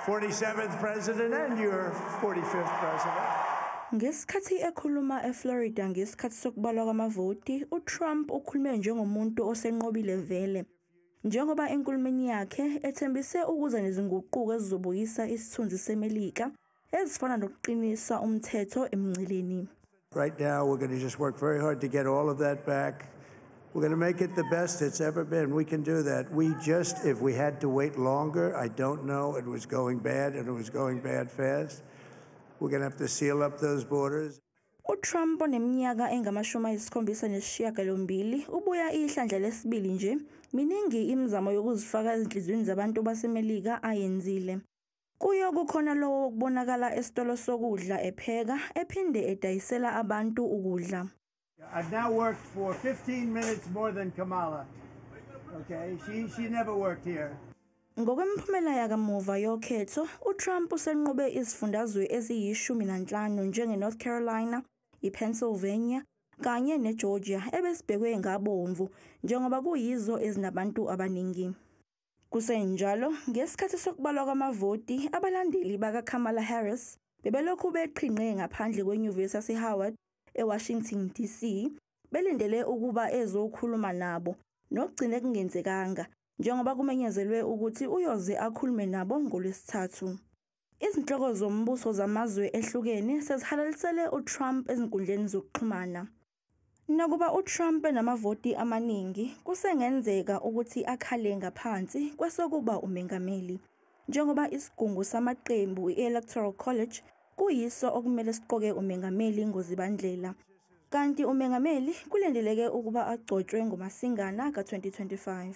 47th president and your 45th president. Ngesikhathi ekhuluma eFlorida ngesikhathi sokubalwa kwamavoti, uTrump ukhulume njengomuntu osenqobile vele. Njengoba enkulumeni yakhe ethembise ukuza nezinguquko ezizobuyisa isithunzi seMelika ezifana nokuqinisa umthetho emngceleni. Right now, we're going to just work very hard to get all of that back. We're going to make it the best it's ever been. We can do that. We just, if we had to wait longer, I don't know. It was going bad, and it was going bad fast. We're going to have to seal up those borders. uTrump oneminyaka engama-78 ubuya ihlandla lesibili nje. Miningi imizamo yokuzifaka ezinhliziyweni zabantu baseMelika ayenzile. Kuyo kukhona lowo wokubonakala esitolo sokudla epheka ephinde edayisela abantu ukudla. I've now worked for 15 minutes more than Kamala. Okay, she never worked here. Ngokwemiphumela yakamuva yokhetho, uTrump usenqobe izifundazwe eziyi-15 njenge-North Carolina, iPennsylvania kanye neGeorgia ebesibhekwe ngabomvu njengoba kuyizo ezinabantu abaningi. Kusenjalo, ngesikhathi sokubalwa kwamavoti, abalandeli bakaKamala Harris bebelokhu beqhinqe ngaphandle kwenyuvesi yaseHoward eWashington DC belindele ukuba ezokhuluma nabo, nokugcine kungenzekanga njengoba kumenyezelwe ukuthi uyoze akhulume nabo ngoLwesithathu. Izinhloko zombuso zamazwe ehlukene sezihalalisele uTrump ezinkundleni zokuxhumana. Nakuba uTrump enamavoti amaningi, kusengenzeka ukuthi akhale ngaphansi kwesokuba umengameli, njengoba isigungu samaqembu i-Electoral College kuyiso okumele siqoke umengameli ngoZibandlela. Kanti umengameli kulindeleke ukuba agcotshwe ngoMasingana ka-2025.